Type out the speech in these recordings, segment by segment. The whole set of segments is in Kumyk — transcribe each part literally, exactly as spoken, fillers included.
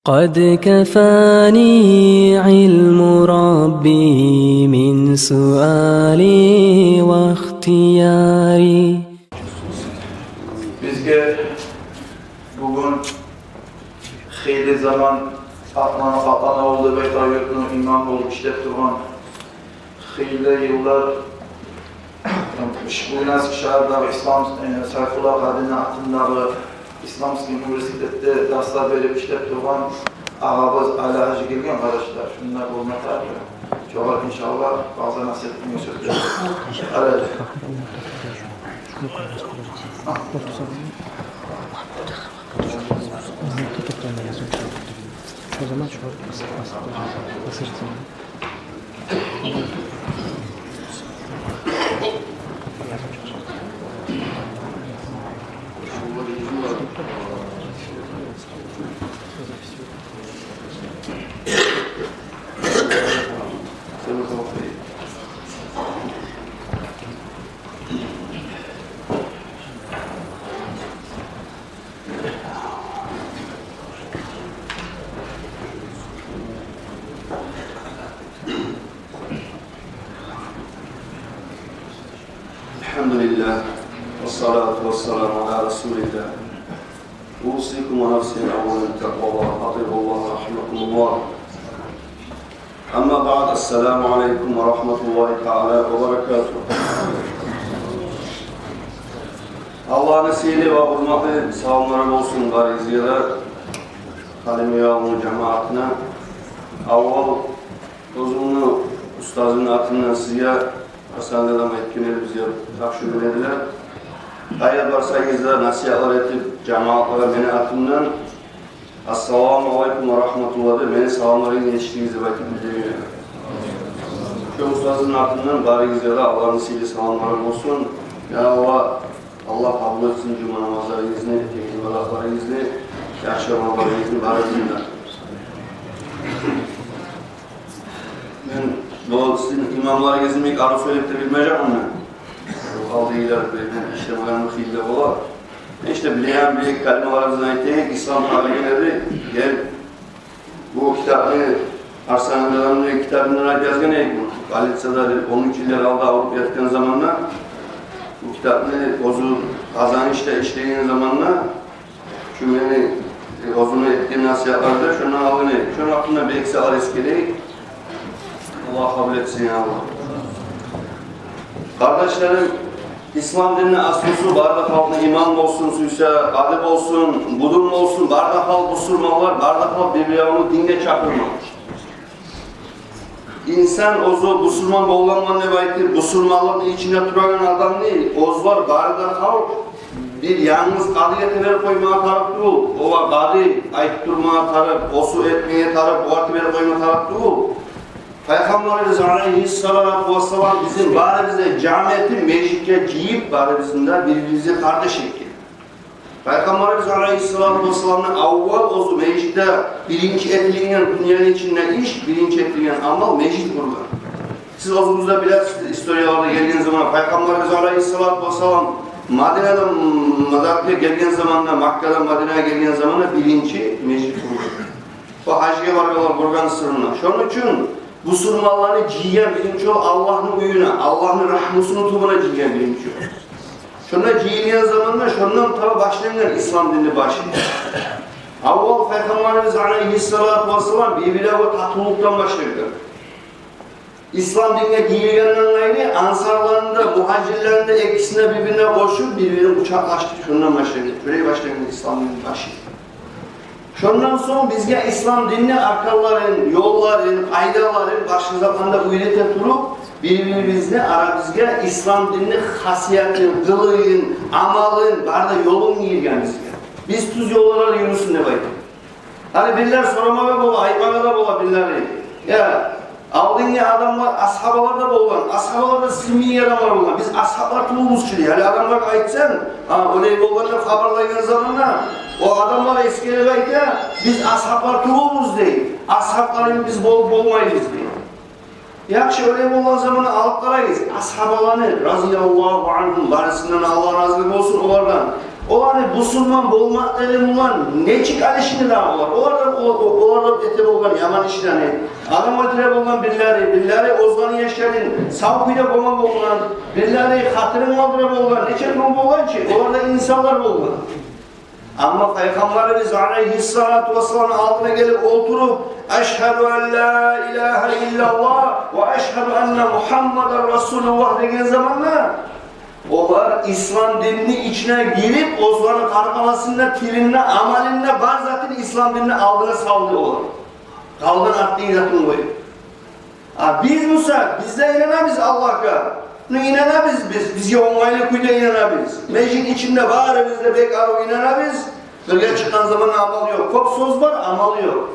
قد كفاني علم ربي من سؤالي واختياري. Бизге бугюн хыйлы заман Атлан, Атлан авулда бек равиятны имам болуп ишлеп тургъан, хыйлы йыллар Буйнакск шагьардагъы ислам, э, Сайфулла Къадини атындагъы исламский университетде дарслар берип ишлеп тургъан агъабыз Али-гьажи гелген, къардашлар. Шунда болма тарыкъ. Шогъар, иншаллагь, ваъза-насигьат этме сёз берейим. Али-гьажи. الحمد لله، والصلاة والسلام على رسول الله. أوصيكم ونفسي أولا بتقوى الله. أطيعوا الله رحمكم الله. أما بعد، السلام عليكم ورحمة الله تعالى وبركاته. Аллагьны сыйлы ва гьюрметли саламлары болсун барыгъызгъа да, Халимбекавулну жамаатына. Аввал оьзюмню устазымны атындан сизге, Гьасан дедем айтгъан эди, бизге тапшургъан эдилер. Къайда барсагъыз да насигьатлар этип, жамаатлагъа мени атымдан «Ассаламу алейкум ва рагьматуллагь» деп, мени саламларымны етишдиригиз деп айтып билдирген эди. Шо устазымны атындан барыгъызгъа да Аллагьны сыйлы саламлары болсун. Я Аллагь, Аллагь къабул этсин жума намазларыгъызны, этеген ибадатларыгъызны, яхшы амалларыгъызны барысын да. Мен бу сизин имамларыгъызны бек арив сёйлеп де билмежекмен мен. Бу алдагъылар бир мен ишлемеген хыйлы бола. Мен ишде билеген бир калималарыгъызны айтайым, ислам тарихинде де гел. Бу китапны Арсанны китабындан айтып язгъан эдик бу. Больницада бир он уьч йыллар алда авруп ятгъан заманда бу китапны оьзю Къазанышда ишлеген заманда шу мени, э, оьзюню этген насигьатларда шондан алгъан эдик. Шону гьакъында бир-эки сагьат эсгерейик. Аллагь къабул этсин, я Аллагь. Къардашларым, ислам динни аслусу бары да халкъны, иман болсун, сюйсе къади болсун, будун болсун, бары да халкъ бусурманлар, бары да халкъ бир-биревню динге чакъырма. Инсан оьзю бусурман боламан деп айтып, бусурманлыкъны ичинде турагъан адамны оьзлер бары да халкъ бир янгыз къадиге теберип къоймагъа тарыкъ тюгюл. Огъар къади айтып турмагъа тарыкъ, осу этмеге тарыкъ, огъар теберип къоймагъа тарыкъ тюгюл. Пайхаммарыбыз алайгьиссалату вассалам бизин барыбызны да жам этип, межитге жыйып, барыбызны да бир-бирибизге къардаш этген. Пайхаммарыбыз алайгьиссалату вассаламны аввал оьзю межитде биринчи этилген, дюньяны ичинде иш, биринчи этилген амал межит къургъан. Сиз оьзюгюз де билесиз, историяларда гелген заман Пайхаммарыбыз алайгьиссалату вассалам Мадинадан Маккагъа гелген заманда, Маккадан Мадинагъа гелген заманда биринчи межит къургъан. Бу гьажгъа баргъанлар гёрген сырын. Шону учун бусурманланы жыйгъан биринчи ол Аллагьны уьюне, Аллагьны рагьмусуну тюбюне жыйгъан биринчи ол. Шонда жыйылгъан заманда шондан таба башлангъан ислам динни башы. Аввал Пайхаммарыбыз алайгьиссалату вассалам бир-биревге татывлукъдан башлангъан. Ислам динге гиргенден къайры, ансарланы да, мугьажирлени де экисин де бир-бирине къошуп, бир-бирин къучакълашдырып, шондан башлангъан, шолай башлангъан ислам динни башы. Шондан сонг бизге ислам динни арканларын, ёлларын, къайдаларын башгъа заманда уьйрете туруп, бир-бирибизни арабызгъа ислам динни хасиятын, къылыгъын, амалын, бары да ёлун гийирген бизге. Биз тюз ёлларда юрюсюн деп айтып. Гьали бирлер сорамагъа бола, айтмагъа да бола бирлери. Я, алдынгъы адамлар, асгьабалар да болгъан, асгьабалар да сизин йимик адамлар болгъан. Биз асгьаблар тюгюлбюз чю дей. Гьали адамлагъа айтсанг, гьа, олай болгъан деп хабарлайгъан заманда, о адамлар эсгерип айта, биз асгьаблар тюгюлбюз дей. Асгьаблар йимик биз болуп болмайбыз дей. Яхшы, олай болгъан заманда алып къарайбыз. Асгьабаланы, разияллагьу ангьум, барысындан Аллагь рази болсун олардан. Оланы бусурман болмакълыгъы булан нечик алышынды дагъы олар? Олар да, о-, о-, олар да эте болгъан яман ишлени. Адам оьлтюре болгъан бирлери, бирлери оьзлени яшларын сав кюйде къоймай болгъан, бирлери хатирин къалдыра болгъан, нече тюрлю болгъан чы, олар да инсанлар болгъан. Амма Пайхаммарыбыз алайгьиссалату вассаламны алдына гелип олтуруп, «Ашгьаду ан ла илагьа иллаллагь ва ашгьаду анна Мугьаммадан расулуллагь» деген заманда, олар ислам динни ичине гирип, оьзлени къаркъарасында, тилинде, амалында бар затын ислам динни алдына салды олар. Къалгъан артдагъы затын къоюп. А биз буса, биз де инанабыз Аллагьгъа. Ну, инанабыз биз, бизге онгайлы кюйде инанабыз. Межит ичинде барыбыз да бек арив инанабыз. Бирге чыкъгъан заманда амал ёкъ. Кёп сёз бар, амал ёкъ.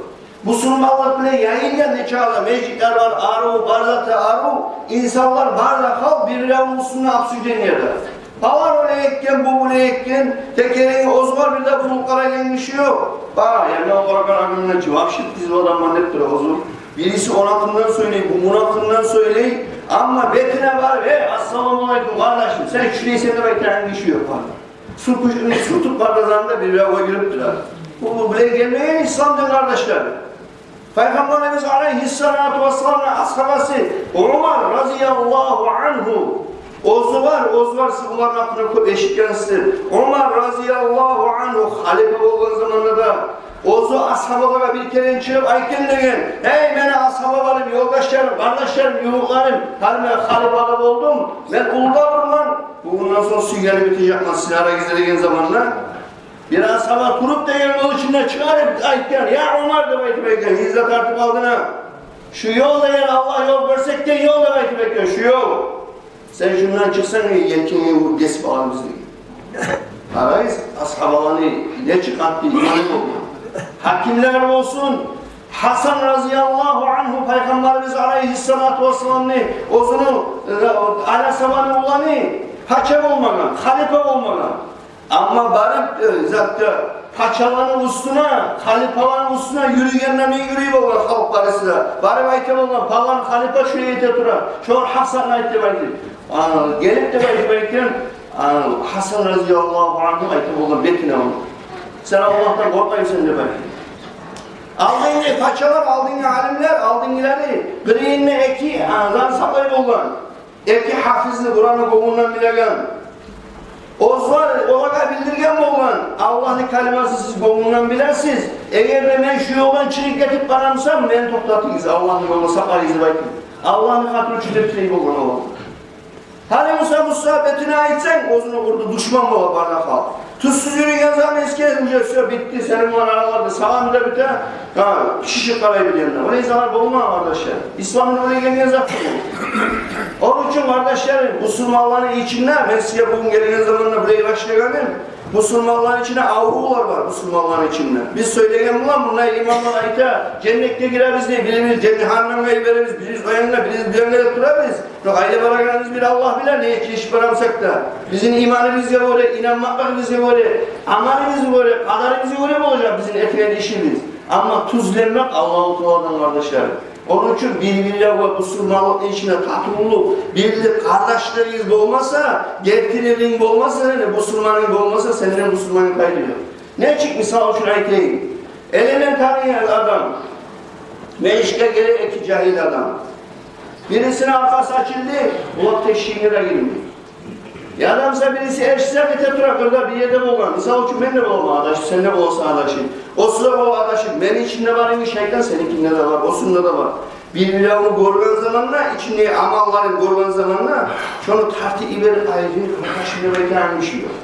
Бусурманлыкъ булан яйылгъан нече адам, межитлер бар, арив, бар заты арив, инсанлар бар да, халкъ бир-биревню уьстюнде обсуждение де. Палан олай этген, бу булай этген, тек герек оьзюне бир де бузулуп къарайгъан гиши ёкъ. Бар, яни о къарагъан адамлар чы, вообще биз бу адамлар деп тура оьзю. Бириси ону гьакъындан сёйлей, бу муну гьакъындан сёйлей. Амма бетине барып, «Эй, ассаламу алейкум, къардашым, сен шулайсан» деп айтагъан гиши ёкъ бар. Сюркюшню сюртюп баргъан заманда бир-биревге гирип тура. Бу, бу булай гелмеген ислам дин, къардашлар. Пайхаммарыбыз алайгьиссалату вассаламны асгьабасы Умар разияллагьу ангьу, оьзю бар, оьзю бар, сиз оланы гьакъында кёп эшитгенсиздир. Умар разияллагьу ангьу халипа болгъан заманда да оьзю асгьабалагъа бир керен чыгъып айтгъан деген: «Эй, мени асгьабаларым, ёлдашларым, къардашларым, ювукъларым, гьали мен халипа да болдум, мен уллу да болдум, бугюнден сонг сюйгеним этежекмен сизин арагъызда» деген заманда, бир асгьаба туруп деген, къылычын да чыгъарып айтгъан: «Я Умар», – деп айтып айтгъан, гьызда тартып алдына. «Шу ёл деген, Аллагь ёл гёрсетген ёл, – деп айтып айтгъан, – шу ёл. Сен шундан чыкъсанг, елкенге уруп гесип аларбыз», – деген. Къарайсыз, асгьабаланы нечик къатты иманы болгъан. Гьакимлер болсун, Гьасан разияллагьу ангьу, Пайхаммарыбыз алайгьиссалату вассаламны оьзюню, э, анасаваны уланы, пача болмагъан, халипа болмагъан. Амма барып, э, затгъа, пачаланы уьстюне, халипаланы уьстюне юрюйгенде, мен юрюй болгъан халкъ барысы да. Барып айта болгъан: «Палан халипа шулай эте тура, шогъар Гьасангъа айт», – деп айтып. Ана гелип деп айтып айтгъан, ана Гьасан разияллагьу ангьу айта болгъан бетине ону: «Сен Аллагьдан къоркъмаймысан?» – деп айтып. Алдынгъы пачалар, алдынгъы алимлер, алдынгъылары къырыйында эки, ана, зат сакълай болгъан. Эки гьафизни, Къуранны гёнгюнден билеген. Оьзлер олагъа билдирген болгъан: «Аллагьны калимасын сиз гёнгюнден билесиз. Эгер де мен шу ёлдан чыгъып гетип барамсам, мени токътатыгъыз, Аллагьны ёлунда сакълайгъыз», – деп айтып. Аллагьны хатири учун деп тилей болгъан олар. Гьали буса, буса бетине айтсанг, оьзюню къурду душман бола бары да халкъ. Тюзсюз юрюйген заман эсге, уже всё, битди, сени булан аралар да, салам да бите. Гьа, шишип къарай билгенде. Олай затлар болма, къардашлар. Исламны олай гелген зат тюгюл. Ону учун, къардашларым, бусурманланы ичинде, мен сизге бугюн гелген заманда булай башлагъаным, бусурманланы ичинде аврувлар бар, бусурманланы ичинде. Биз сёйлеген булан, мунда имамлар айта, женнетге гиребиз дей, бирибиз жагьаннемге йиберебиз, бирибиз о янда, бирибиз бу янда деп турабыз. Ёкъ, къайда барагъаныбыз бир Аллагь биле, не иш барамсакъ да. Бизин иманыбызгъа гёре, инанмакълыгъыбызгъа гёре, амалыбызгъа гёре, къадарыбызгъа гёре болажакъ бизин этеген ишибиз. Амма тюзленмек Аллагьу Тааладан, къардашлар. Ону учун бир-биревге бусурманлыкъны ичинде татывлукъ, бирлик, къардашлыгъыгъыз болмаса, гертилигинг болмаса, сени бусурманынг болмаса, сенден бусурмангъа пайда ёкъ. Нечик, мисал учун айтайым. Элементарный адам. Межитге геле эки жагьил адам. Бирисини аркъасы ачылды, къулакъ тешигине де гирмей. Яда буса бириси эшитсе, бите тура, къырда бир ерде болгъан. Мисал учун, мен де боламан адашып, сен де боласан адашып. Осу да бола адашып, мени ичимде бар йимик шайтан, сеникинде де бар, осунда да бар. Бир-биревню гёрген заманда, ичиндеги амалларын гёрген заманда, шону тартып йиберип, къайгъы, къардашлар, деп айтагъан гиши ёкъ.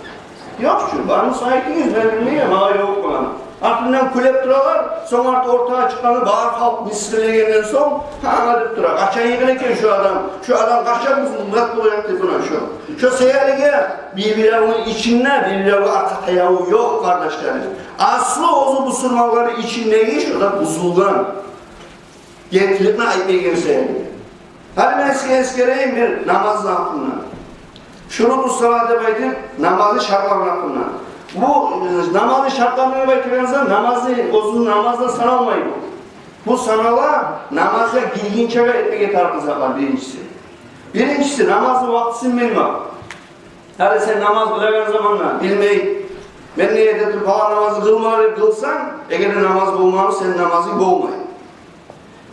Ёкъ чу, бармыса айтыгъыз, мен билмеймен, магъа ёкъ болгъан. Артындан кюлеп туралар, сонг арты ортагъа чыкъгъанда, бар халкъ бисмилла дегенден сонг, гьа, деп тура. Къачан йыгъыла экен шу адам? Шу адам къачан бизин мурат болажакъ деп, муна шу. Шу саялы бир-биревню ичинде, бир-биревге аркъа таяву ёкъ, къардашларым. Аслу оьзю бусурманланы ичиндеги шу да бузулгъан. Гертиликни айтмай гелсе. Гьали мен сизге эсгерейим бир намазны гьакъында. Шуруту салат деп айтып, намазны шартларыны гьакъында. Бу, э, намазны шартларыны деп айтагъан заман, намазны, оьзю намаздан саналмай бу. Бу санала намазгъа гиргинчеге этмеге тарыкъ затлар, биринчиси. Биринчиси, намазны вакътисин билмек. Гьали сен намаз къылагъан заманда билмей, Мен не этейим, палан намазны къылма деп къылсанг, эгер де намаз болмаса, сени намазынг болмай.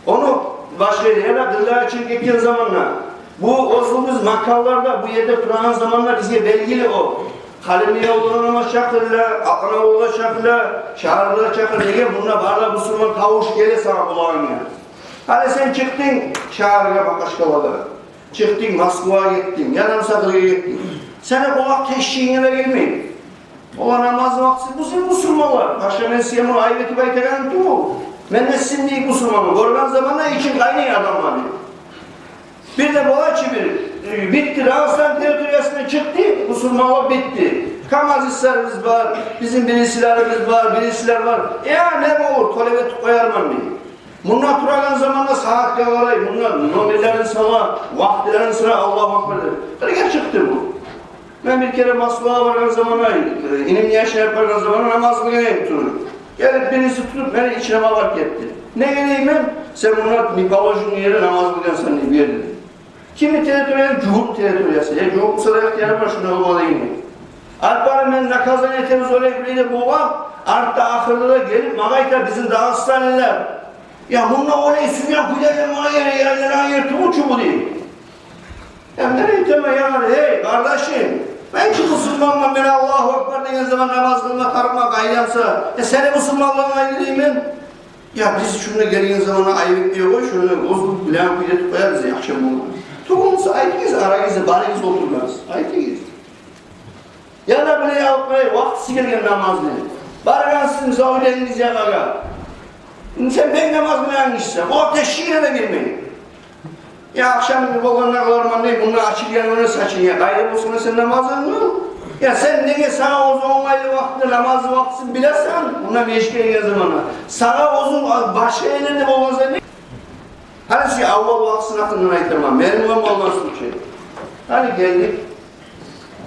Ону башгъа ерде къылгъан учун гетген заманда, бу оьзюбюз Маккалылар да бу ерде турагъан заманда бизге белгили о. Халимбекавулда намаз чакъырыла, Акъанавулда чакъырыла, Шагьарда чакъырыла. Неге, мунда бары да бусурман тавуш геле сагъа къулагъынга. Гьали сен чыкъдынг Шагьаргъа, Макъачкъалагъа, чыкъдынг Москвагъа гетдинг, яда Сакъыргъа гетдинг. Сени къулакъ тешигинге де гелмей. Олар намаз вакътиси, бу сиз бусурманлар. Башгъа мен сизге муну айып этип айтагъаным тюгюл. Мен де сизин йимик бусурманман. Гёрген заманда ичин къайнай адамланы. Бир де бола чы бир, э, битди, Дагъыстан территориясындан чыкъды, бусурманлыкъ битди. КамАЗистлерибиз бар, бизин бирисилерибиз бар, бирисилер бар. Я не болур, тёлеп этип къоярман дей. Мунда турагъан заманда сагьатгъа къарай, мунда номерлерин сала, вакътилерин сала, Аллагьу акбар деп. Къыргъа чыкъды бу. Мен бир керен Москвагъа баргъан заманда, инимни яшына баргъан заманда намаз къылгъан эдим туруп. Гелип бириси тутуп мени ичине алып гетди. Неге деймен, сен мунда неположенный ерде намаз къылгъансан дей, бу ерде. Кимни территориясы? Жугьут территориясы. Я жугьут буса да ихтиярым бар шунда къылма дегенге. Алып барып мени наказание этербиз деп ойлап болгъан, артда ахырда да гелип магъа айта бизин дагъыстанлылар: «Я мунда олай сюйген кюйлерден магъа ер, ерлер, ер тюгюл чю бу», — дей. Я мен айтаман: «Я, гьей, къардашым, мен чи бусурманман, мен Аллагьу акбар деген заман намаз къылма тарыкъман къайдамса. Я сени бусурманлыгъынг къайда?» — деймен. «Я биз шунда гелген заманда айып этмей къой, шунда оьзюбюз билеген кюйде этип къоярбыз ахшам болгъанда. Тюгюл буса айтыгъыз, арагъызда барыгъыз, олтургъансыз, айтыгъыз». Яда булай алып къарай, вакътиси гелген намазны. Баргъансыз, мисал, уьйленип ягъагъа. Сен бек намаз къылгъан гишисен, о тешигине де гирмей. Я ахшам болгъанда къыларман дей, мунда ачылгъан ону сачынг, я къайда болсун сен намазынг къыл. Я сен неге сагъа оьзюнг онгайлы вакътиде намазны вакътисин билесен, мунда межитге гелген заманда. Сагъа оьзюнг башгъа ерлерде болгъан сен не? Гьали сизге аввал вакътисин гьакъындан айтаман, мени булан болгъан случай. Гьали гелдик.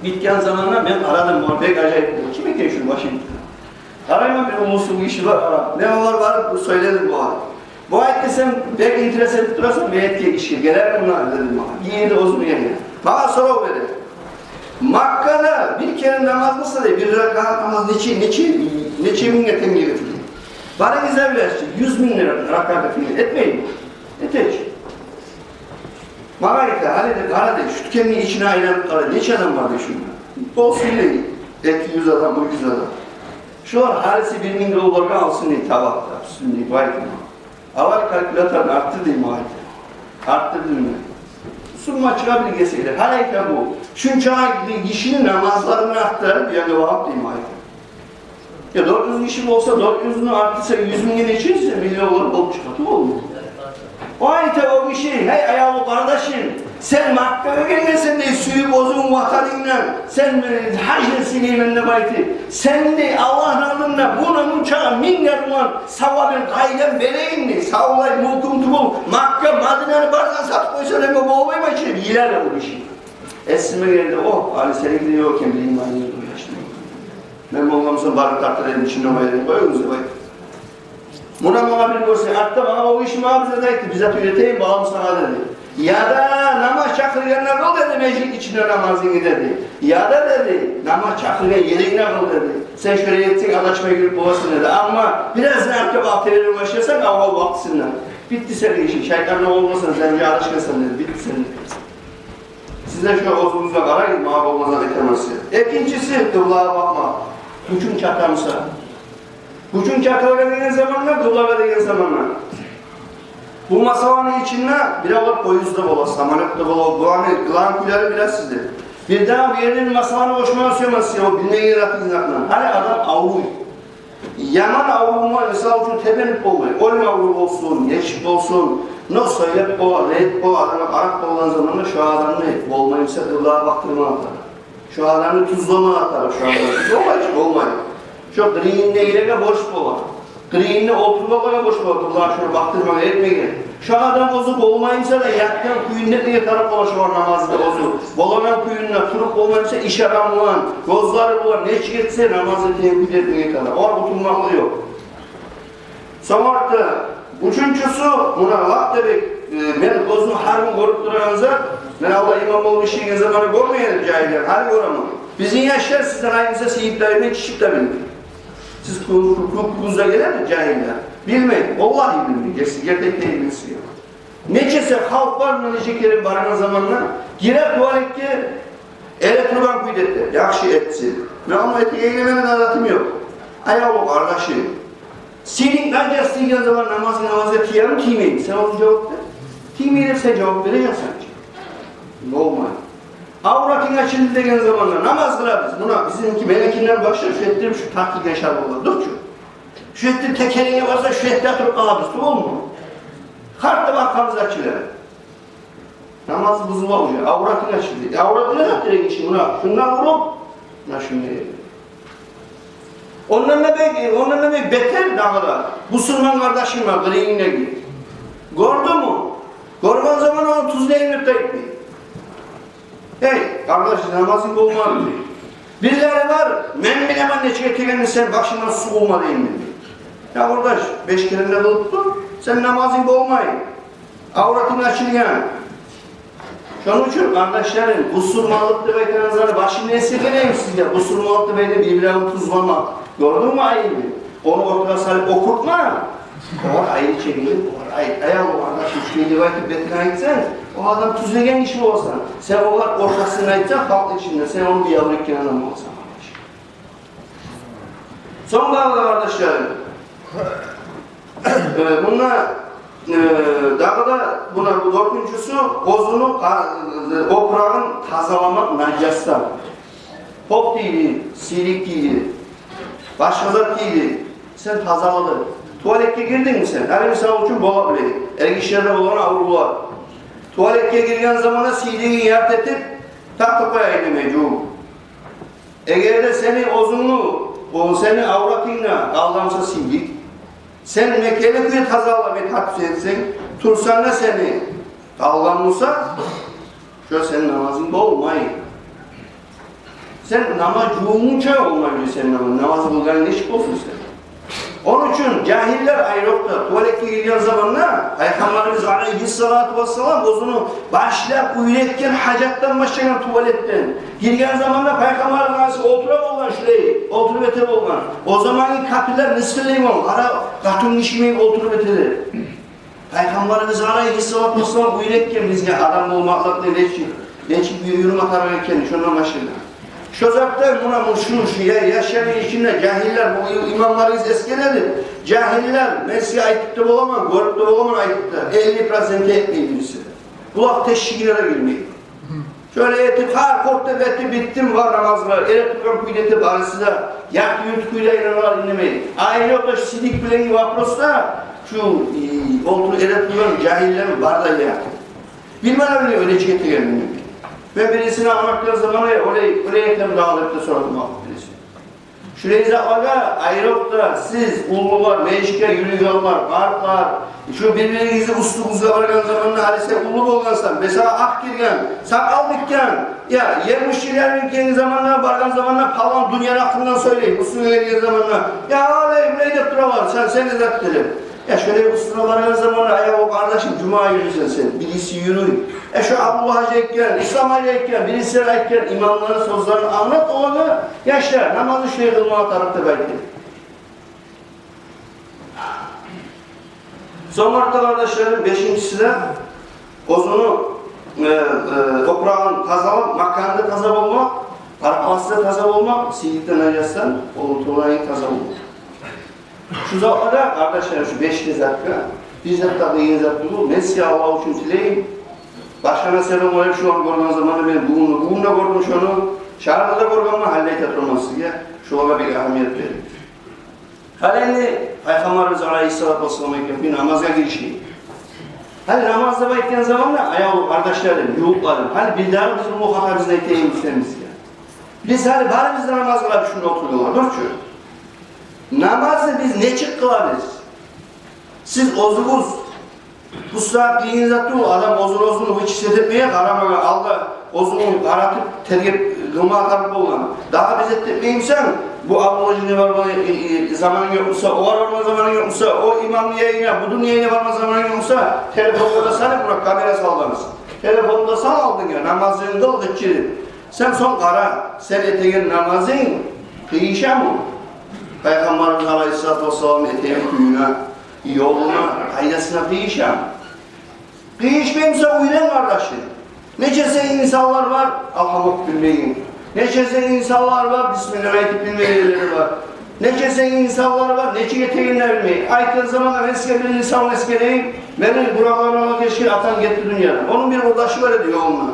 Битген заманда мен къарадым, бугъар бек ажайып болду. Ким экен шу башын тутгъан? Къарайман, бир уллу гиши бар, къарап. Мен олар барып сёйледим бугъар. Бу айтды: «Сен бек интерес этип турасан, мен этген ишге гелермен мунда», — деди магъа. Гирди оьзюню ерине. Магъа сорав берди: «Маккада бир керен намаз къылса, — дей, — бир ракаат намаз нече, нече, нече минг тенге этиле?» «Барыгъыз да билесиз чи, юз минг ракаат этиле. Этмейми?» «Эте чи». Магъа айта: «Гьали, — дей, — къара, — дей, — шу тюкенни ичине айланып къара, нече адам бар, — дей, — шунда. Болсун, — дей, — эки юз адам, уьч юз адам. Шулар гьариси бир минг долларгъа алсын, — дей, — табакъ да, уьстюн, — дей, — байтыма. Алар калькуляторну артдыр», — дей магъа айта. Артдырдым мен. Сумма чыгъа бир гесек де. Гьали айта бу, шунча гишини намазларын артдырып, янгы багъып, дей магъа айта. Я дёрт юз гиши болса, дёрт юзню артдырса, юз мингге нече этсе, миллионлар болуп чыгъа тюгюлмю? О айта, о гиши: «Гьей, аявлу къардашым, сен Маккагъа гелгенсен, — дей, — сююп оьзюнгню ватанынгдан, сен, э, гьажны сыйлайман деп айтып. Сени, — дей, — Аллагьны алдында муна мунча минг де булан савабын къайдан берейим, — дей, — савлай мюлкюм тюгюл, Макка, Мадинаны барын сатып къойсанг, эме болмайман чы», — деп йылай о гиши. Эсиме гелди: «О, гьали сеники де ёкъ экен, билмеймен, яшны. Мен болгъан буса, барын тартар эдим, ичинде къояр эдим, къоюгъуз деп айтып». Муна магъа бир гёрсет, артда магъа о гиши магъа бир зат айтды, бир зат уьйретейим, балам, сагъа, деди. «Яда намаз чакъыргъанда къыл, — деди, — межит ичинде намазынгны, — деди. — Яда, — деди, — намаз чакъыргъан ерингде къыл, — деди. — Сен шолай этсенг, адашмай юрюп боласан, — деди. — Амма бираз артгъа барып тебере башласанг, аввал вакътисинден, битди сени ишинг, шайтандан болмасанг, сен уже адашгъансан, — деди. — Битди сени». Сиз де шо оьзюгюзге къарагъыз, магъа болмаса, айтаман сизге. Экинчиси, къыблагъа бакъмакъ. Гючюнг чатамыса. Гючюнг чатагъан деген заманда, къыблагъа деген заманда. Бу масъаланы ичинде биревлер поездда бола, самолётда бола, буланы къылгъан кюйлерин билесиздир. Бирдагъы бу ерден масъаланы къошмагъа сюемен сизге, о билмеген затынгызны гьакъындан. Гьали адам авруй. Яман авруву, мисал учун, тебенип болмай. Оьлме аврув болсун, нечик болсун, но сёйлеп бола, не этип бола, адамгъа къарап болгъан заманда шо адамны болмаймыса къыблагъа бакъдырмагъа тарыкъ. Шо адамны тюзлемеге тарыкъ, шо адамны. Болмай чы, болмай. Шо къырыйында юрюмеге борч бола. Къырыйында олтурмагъа борч бола, къыблагъа шону бакъдырмагъа, этмеге. Шо адам оьзю болмаймыса да, ятгъан кюйюнде этмеге тарыкъ бола шо намазны оьзю. Болагъан кюйюнде туруп болмаймыса, ишараты булан, гёзлери булан, нечик этсе, намазны тек кюйде этмеге тарыкъ. Огъар къутулмакълыкъ ёкъ. Сонг артда, уьчюнчюсю, муна лап да бек, э, мен оьзюм гьар гюн гёрюп турагъан зат, мен алда имам болуп ишлеген заманда гёрмеген эдим жагьиллени, гьали гёремен. Бизин яшлар сизден айрылса, сыйып да билмей, чечип де билмей. Сиз кю-, кю-, кю-, кюйгюзге гелер, жагьиллер. Билмей, валлагь билмей, герти, гертилей билмей. Нечесе халкъ бар, муна нече керен баргъан заманда гире туалетге, эретургъан кюйде эте, яхшы этсин. Мен ону этегенге мени де затым ёкъ. Аявлу къардашым, сыйлыкъ нажас деген заман намазгъа, намазгъа тиеми, тиемейми? Сен ону жавап бер. Тиймей деп сен жавап бережексен чи. Болмай. Авратынг ачылды деген заманда намаз къылабыз. Муна бизимки, меникинден башлап шу ерде шу тартылгъан шар бола, дюр чю. Шу ерде текеренге барса, шу ерде туруп къалабыз, тюгюлмю? Харт деп аркъабыз ачыла. Намаз бузула уже, авратынг ачылды. Авратынг да тиреген чи, муна шундан уруп, муна шундай. Ондан да бек, ондан да бек бетер дагъы да. Бусурман къардашынг бар, къырыйынгдагъы. Гёрдюнгмю? Гёрген заман ону тюзлейим деп де айтмай. Эй, къардаш, намазынг болмады дей. Бирлери бар, мен билемен нечик этегенни, сен башынгдан сув къувма деймен дей. Я къардаш, беш керен де къылып тур, сени намазынг болмай. Авратынг ачылгъан. Шону учун, къардашларым, бусурманлыкъ деп айтагъан затны башында эсгерейим сизге. Бусурманлыкъ деп айтагъан бир-бирин тюзлемек. Гёрдюнгмю айыбын? Ону ортагъа салып окъутма. Огъар айып чегилип, огъар айып. Аявлу къардашым, шулай деп айтып бетине айтсанг, о адам тюзлеген гиши боласан. Сен огъар ортасында айтсанг, халкъ ичинде, сен ону бир ябур этген адам боласан, къардаш. Сонг дагъы да, къардашларым, э, мунда, э, дагъы да, муна бу дёртюнчюсю, оьзюню къа-, э, опурагъын тазаламакъ нажасдан. Поп тийди, сийрик тийди, башгъа зат тийди. Сен тазаладынг. Туалетге гирдингми сен? Гьали, мисал учун, бола биле, эргишилерде болгъан аврувлар. Туалетге гирген заманда сийригинг ярты этип, тартып къоя, инемей, жувуп. Эгер де сени оьзюнгню, о сени авратынгда къалгъан буса сийрик, сен мекенли кюйде тазалап этип этсенг, турсанг да сени къалгъан буса, шо сени намазынг болмай. Сен намаз жувунгъунча болмай бир сени намаз, намаз къылгъанынг нечик болсун сен? Ону учун жагьиллер айрокъда туалетге гирген заманда, Пайхаммарыбыз алайгьиссалату вассалам оьзюню башлап уьйретген гьажатдан башлагъан, туалетден гирген заманда Пайхаммарыбыз олтура болгъан, шулай олтуруп эте болгъан. О заманкъы капирлер мысгъыллай болгъан, къара, къатын гиши йимик олтуруп этеди. Пайхаммарыбыз алайгьиссалату вассалам уьйретген бизге адам болмакълыкъны нечик, нечик юрюме тарыкъ экенни, шондан башлап. Шо затдан муна, муна шу, шу я-, яшланы ичинде жагьиллер, бу и-, имамларыбыз эсгереди. Жагьиллер, мен сизге айтып да боламан, гёрюп де боламан айтып да, элли процент этмей бириси. Къулакъ тешигине де гирмей. Шолай этип, гьар къоркъуп этип битдим, бар намазгъа, эретургъан кюйде этип, барысы да ярты-юрту кюйде айланалар, инемей. Айрокъда шу сийрик булангъы вопросда шу, э, олтуруп эретургъан жагьиллер бар да, я. Билмеймен, билмеймен нечик этегенин. Мен бирисине англатгъан заманда, олай, олай этем дагъы деп де сорадым бириси. Шулай затлагъа айрокъда сиз, уллулар, межитге юрюйгенлер, къартлар, шу бир-биригизни уьстюгюзге баргъан заманда, гьали сен уллу болгъансан, бесагъа акъ гирген, сакъал битген, я, етмиш йыл ярым гирген заманда, баргъан заманда палан дюньяны гьакъындан сёйлей, уьстюнге гелген заманда, я, олай, булай деп туралар, сен, сен де зат деп. Я, шолай уьстюне баргъан заманда, аявлу къардашым, жумагъа юрюйсен сен, бириси юрюй. Э, шу Абдулла гьажи айтгъан, Ислам гьажи айтгъан, бириси айтгъан имамланы сёзлерин англат олагъа, яшлар, намазны шулай къылмагъа тарыкъ деп айтып. Сонг артда, къардашларым, бешинчиси де, оьзюню, э, э, опурагъын тазалап, маканы да таза болмакъ, къаркъарасы да таза болмакъ, сийрикден, нажасдан, олтургъан ери таза болмакъ. Шу затлагъа, къардашлар, шу беш де затгъа, бир зат да къыйын зат тюгюл. Мен сизге Аллагь учун тилейим. Башгъа насип болмай, шуланы гёрген заманда мен бугюн, бугюн де гёрдюм шону, шагьарда да гёргенмен, гьали де айта тураман сизге. Шулагъа бек агьамият беринг. Гьали энди Пайхаммарыбыз алайгьиссалату вассалам айтгъан кюйде намазгъа гиришейик. Гьали намаз деп айтгъан заманда, аявлу къардашларым, ювукъларым, гьали бирдагъы биз уллу хатабызны айтайым сизге. Биз гьали барыбыз да намаз къылабыз, шунда олтургъанлар, дюр чю. Намазны биз нечик къылабыз? Сиз оьзюгюз, бу сагьат къыйын зат тюгюл, адам оьзюн-оьзюн вычислить этмеге, къарамагъа, алда оьзюн къаратып, тергеп къылмагъа тарыкъ болгъан. Дагъы биз этмеймисен, бу Абдулла жинге барма, э, э, заманынг ёкъ буса, огъар барма заманынг ёкъ буса, о имамны янына, бу дюньяны барма заманынг ёкъ буса, телефонгъа да салып, муна камера салгъанбыз. Телефонгъа да сал алдынга, намазынгны къыл, къычырып. Сен сонг къара, сен этеген намазынг къыйышамы Пайхаммарыбыз алайгьиссалату вассалам этеген кююне, ёлуна, къайдасына къыйышамы? Къыйышмай буса, уйлан, къардашым. Нечесе инсанлар бар, алгьам охуп билмейген. Нечесе инсанлар бар, бисмиллагь айтып билмейгенлери бар. Нечесе инсанлар бар, нечик этегенин де билмей. Айтгъан заманда, мен сизге бир мисал эсгерейим. Мени гюнагьларымдан гечген атам гетди дюньядан. Ону бир къурдашы бар эди ёлунда.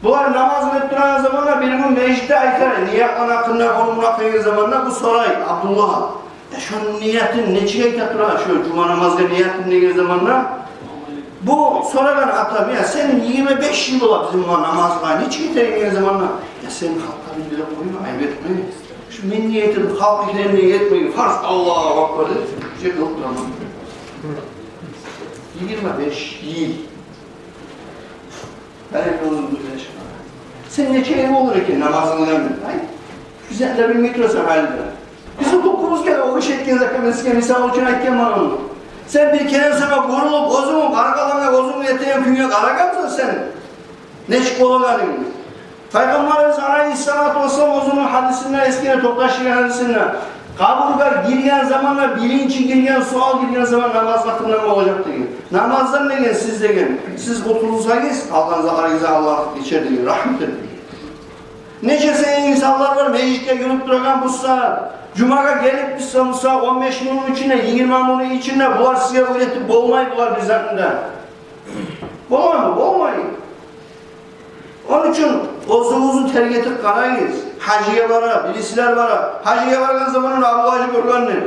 Булар намаз къылып турагъан заманда бир гюн межитде айтар, ният гьакъында, ону муну гьакъында деген заманда бу сорай, Абдуллагь: «Я, шону ниятын нечик айта тура, шо жума намазгъа ниятын?» — деген заманда, бу сорагъан атам: «Я, сен, йигирма беш йыл бола бизин булан намаз къылагъан, нечик этерсен?» — деген заманда: «Я, сен халкъгъа билдирип къойма, айып этме. Шо мен ниятым халкъ экенин этмеге фарз, Аллагьу акбар», — деп, шо къылып тураман. Йигирма беш йыл. Гьали оьзюнг билесен. Сен нече йыл болур экен намазынгдан? Ай, биз де билмей турасан гьали де. Бизин гьукмубуз геле, о гиши этген затгъа, мен сизге мисал учун айтгъанман ону. Сен бир керен сама гёрюлюп, оьзюнгню къаркъарангны, оьзюнгню этеген кююнге къарагъансан сен, нечик болагъанынгны. Пайхаммарыбыз алайгьиссалату вассалам оьзюню гьадисинде эсгере, токъташгъан гьадисинде, къабургъа гирген заманда, биринчи гирген суал, гирген заман намаз гьакъындан болажакъ деген. Намаздан деген, сиз деген, сиз къутулсагъыз, къалгъан затларыгъыздан Аллагь гечер деген, рагьмат этер деген. Нечесе инсанлар бар межитге юрюп турагъан буса, жумагъа гелип буса, буса, он беш минутну ичинде, йигирма минутну ичинде, булар сизге уьйретип болмай булар бир затны да. Боламы? Болмай. Ону учун оьзюгюзню тергетип къарагъыз. Гьажгъа бара, бирисилер бара. Гьажгъа баргъан заманда Абдулгьажи гёргенди.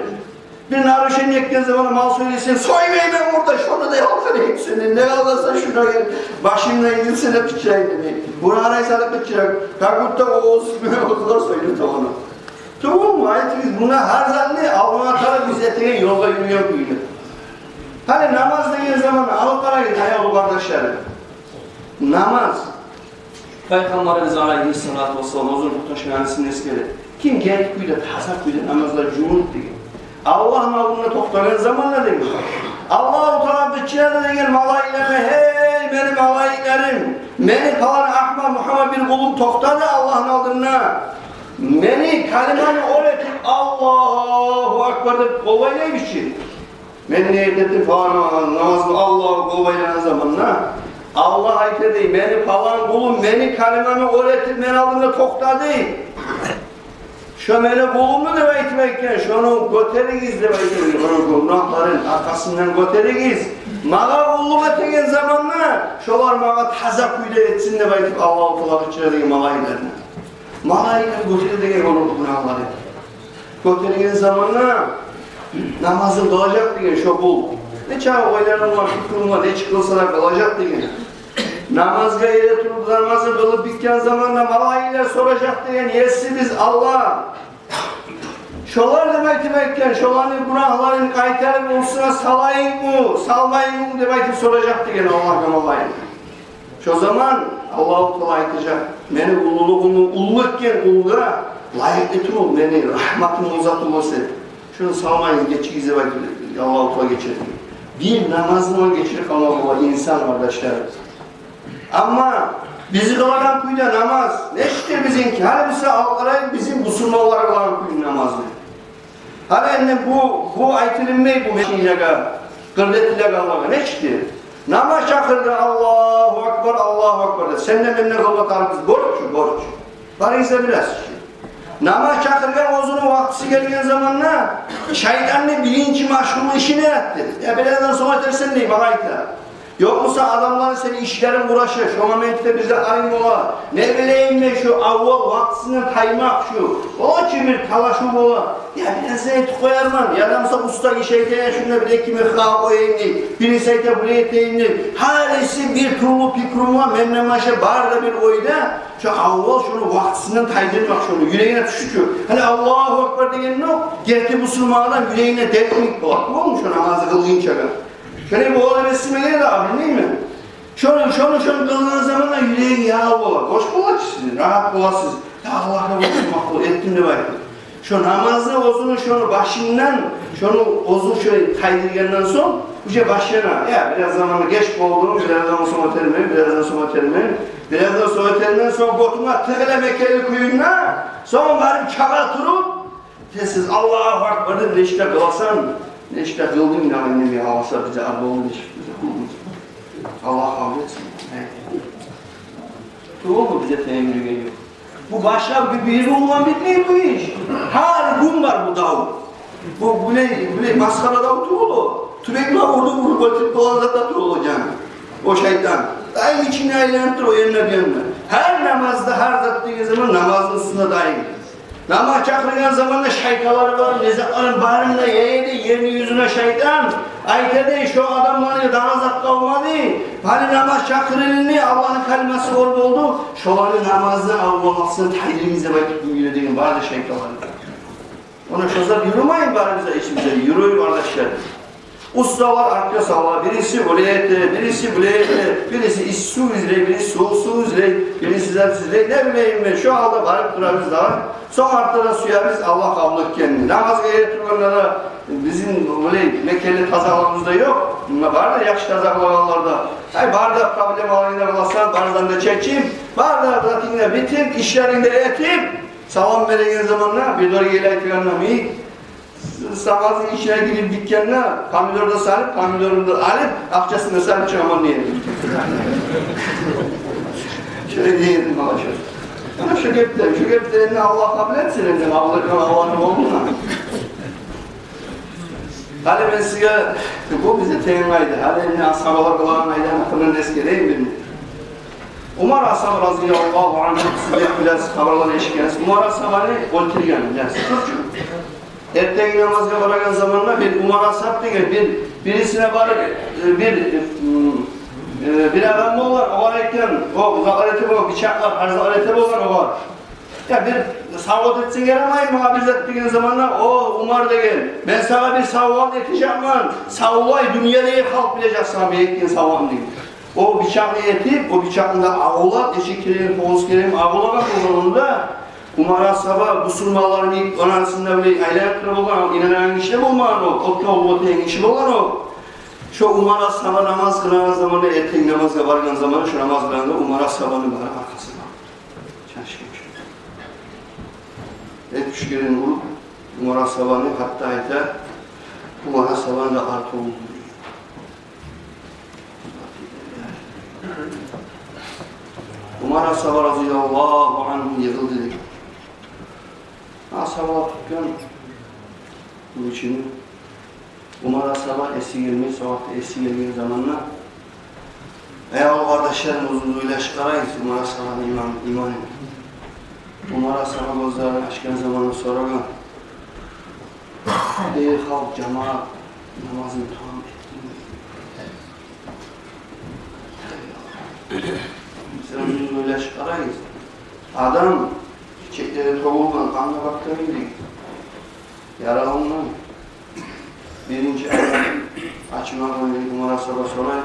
Бир нарушение этген заманда, мал сойдура десе, соймайман, мурда шону да ялгъан этсин, не къалгъанса шуну да, башындан ийилсин деп къычыра эди. Буну къарайса да къычыра. Как будто о оьзю, оьзю сойду да ону. Тюгюлмю, айтыгъыз, муна гьар затны Аллагьу Таала биз этеген ёлгъа юрюген кюйде. Гьали намаз деген заман алып къарайыкъ, аявлу къардашларым. Намаз. Пайхаммарыбыз алайгьиссалату вассалам оьзюню токъташгъан гьадисинде эсгере: ким герти кюйде, таза кюйде намазгъа жувунуп деген, Аллагьны алдында токътагъан заманда деген, Аллагьу Таала къычырады деген малайиклерине: «Гьей, мени малайиклерим, мени палан Агьмат Мугьаммат бир къулум токътады Аллагьны алдында. Мени калимамны оьр этип, Аллагьу акбар деп къол байлай бирче. Мен ният этдим палан намазны, Аллагьу къол байлагъан заманда, Аллагь айта дей: мени палан къулум мени калимамны оьр этип, мени алдымда токътады. Шо мени къулумну деп айтып айтгъан, шону гётеригиз деп айтып, шону гюнагьларын аркъасындан гётеригиз. Магъа къуллукъ этеген заманда шолар магъа таза кюйде этсин», — деп айтып, Аллагьу Таала къычыра деген малайиклерине. Малайиклер гётере деген ону гюнагьларын. Гётерген заманда намазын къылажакъ деген шо къул. Нече ойланып бар, фикру бар, нечик къылса да къылажакъ деген. Намазгъа эретуруп, намазын къылып битген заманда малайиклер соражакъ деген: «Есибиз Аллагь, шолар деп айтып айтгъан, шоланы гюнагьларын къайтарып, оьзюнге салайыкъмы, салмайыкъмы?» — деп айтып соражакъ деген Аллагьгъа малайик. Шо заман Аллагьу Таала айтажакъ: «Мени уллулугъумну уллу этген къулгъа лайыкълы тюгюл мени рагьматым, о зат болса, шону салмайын, гечигиз», — деп айтып, Аллагьу Таала гечер. Бир намазны гечирип къалма бола инсан, къардашлар. Амма биз къылагъан кюйде намаз нечикдир бизинки? Гьали буса алып къарайыкъ бизин бусурманлар къылагъан кюйде намазны. Гьали энни бу, бу айтылынмай бу машинлеге, къырдетилеге, Аллагьгъа. Нечикдир? Намаз чакъырды, Аллагьу акбар, Аллагьу акбар деп. Сен де, мен де къылма тарыкъбыз, борч, борч. Барыгъыз да билесиз чи. Намаз чакъыргъан, оьзюню вакътиси гелген заманда шайтанны биринчи машгъул ишине ятды. «Я, бирден сонг этерсен», — дей, магъа айта. Ёкъ буса, адамланы сени ишлеринг къураша, шо моментде бизде арив бола. Не билейим мен, шо аввал вакътисинден таймакъ шу. О чу бир талашыв бола. «Я, бирден сонг этип къоярман». Яда буса уста гиши айта: «Я, шунда бир-эки михра къояйым», — дей. Бириси айта: «Булай этейим», — дей. Гьариси бир тюрлю пикру бар, менден башгъа бары да бир ойда. Шо аввал шону вакътисинден тайдырмакъ шону юрегине тюшюп чю. Гьали Аллагьу акбар дегенде, герти бусурман адам юрегине дертмик бола. Болмуш шо намазы къылгъынчагъа. Шолай бола деп эсиме геле дагъы, билмеймен. Шону, шону, шону къылгъан заманда юрегинг ягъа бола, бош бола чы сизин, рагьат боласыз. «Я, Аллагьгъа болсун, макъбул этдим», — деп айтып. Шо намазны оьзюню, шону башындан, шону оьзю шо тайдыргъандан сонг, уже башлана. Я, бираз заманы геч болдум, бираздан сонг этермен, бираздан сонг этермен, бираздан сонг этермен, сонг готунга тыгъыла мекенли кююнде, сонг барып чаба туруп, тез-тез «Аллагьу акбар» деп нечик де къыласан, нечик де къылдынг, инанмай неме аласа, бизде ар болду нечик, бизде къылмайбыз. Аллагь къабул этсин. Тувулму бизде тенг юрюген ёкъ. Бу башгъа бир, бир булан битмей бу иш. Гьар гюн бар бу дав. Бу булай, булай масхара дав тюгюл о. Тюбекни урду, урду оьлтюрюп къоягъан зат да тюгюл о, жан. О шайтан. Дайым ичинде айланып тура о янда, бу янда. Гьар намазда, гьар зат деген заман намазны уьстюнде дайым. Намаз чакъыргъан заманда шайкалары бар, не затларын барын да яяды ерни юзюне шайтан. Айтады: «Шо адамланы дагъы зат къалмады. Гьали намаз чакъырылды, Аллагьны калимасы къол болду. Шоланы намазны авламакъсына тайдырыгъыз», — деп айтып, уьйде деген бары да шайкалары. Она шо зат юрюмейми барыбызда ичибизде? Юрюй, къардашлар. Усталар артгъа сала, бириси олай эте, бириси булай эте, бириси исси сув излей, бириси сувукъ сув излей, бириси зат излей. Не билейим мен, шо гьалда барып турабыз дагъы. Сонг артда да сюебиз Аллагь къабул этгенни. Намазгъа эретургъанда да бизин булай мекенли тазалыгъыбыз да ёкъ. Мунда бар да яхшы тазалагъанлар да. Ай, бар да проблемаларынгны къыласан, бардан да чечип, бар да затынгны битип, ишлерингни этип, салам береген заманда бир доргели айтгъанда, ми сагъазны ичине гирип гетгенде, помидор да салып, помидорну да алып, акъчасын да салып чыгъаман дей. Шолай дей эдим, малашёс. Ана шо гепде, шо гепде энни Аллагь къабул этсин, энни Аллагь, Аллагьны къолундан. Гьали мен сизге, бу бизде тенг къайда, гьали энни асгьабалар къылагъан къайданы гьакъындан эсгерейим бир. Умар асгьаб разияллагьу ангьу, сиз де бираз хабарлар эшитгенсиз. Умар асгьабаны оьлтюрген, билесиз, тюркче. Эртенги намазгъа барагъан заманда бир Умар асгьаб деген бир, бирисине барып, э, бир, э, м, э, бир адам болгъан, огъар айтгъан, о затлар эте болгъан, бичакълар, гьар затлар эте болгъан огъар. Я, бир савгъат этсенг ярамаймы магъа бир зат деген заманда, о Умар деген, мен сагъа бир савгъат этежекмен, савлай дюньядагъы халкъ билежек сагъа мен этген савгъатны деген. О бичакъны этип, о бичакъны да агъулап, нече керен, тогъуз керен агъулагъан болгъан онда, Умар асгьаба бусурманланы ик арасында булай айланып тура болгъан, инанагъан гиши де болмагъан о, отгъа болмагъан гиши болгъан о. Шо Умар асгьаба намаз къылагъан заманда, эртенги намазгъа баргъан заманда, шо намаз къылагъанда Умар асгьабаны бары аркъасына чанышгъан чы. Эки-уьч керен уруп, Умар асгьабаны, гьатта айта, Умар асгьабаны да арты болду. Умар асгьаба разияллагьу ангьу йыгъылды деген. Асгьабалар тутгъан бу ичини. Умар асгьаба эси гелмей, савгъатда эси гелген заманда, эй, къардашларым, оьзюгюз ойлашып къарагъыз Умар асгьабаны иман, иманын. Умар асгьаба гёзлерин ачгъан заманда сорагъан: «Эй халкъ, жамаат, намазны тамам этдингми?» Сиз оьзюгюз ойлашып къарагъыз. Адам чеклери тёгюлген, къангъа батгъан йимик, яралангъан. Биринчи адам ачынагъан йимик Умар асгьаба сорай,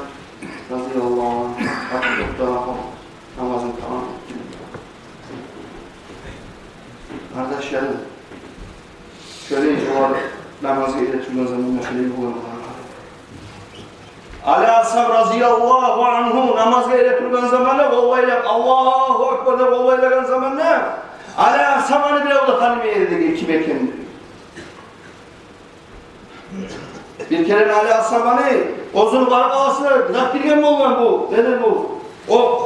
разияллагьу ангьу, гьатта токътамай къалып, намазны тамам этдингми? Къардашларым, шолай олар намазгъа эретургъан заманда шолай болгъан. Али асгьаб разияллагьу ангьу намазгъа эретургъан заманда, къол байлап, Аллагьу акбар деп къол байлагъан заманда, Али асгьабаны бирев де танымай эди деген ким экенни. Бир керен Али асгьабаны оьзюню къаркъарасына зат гирген болгъан бу, неди бу? Окъ.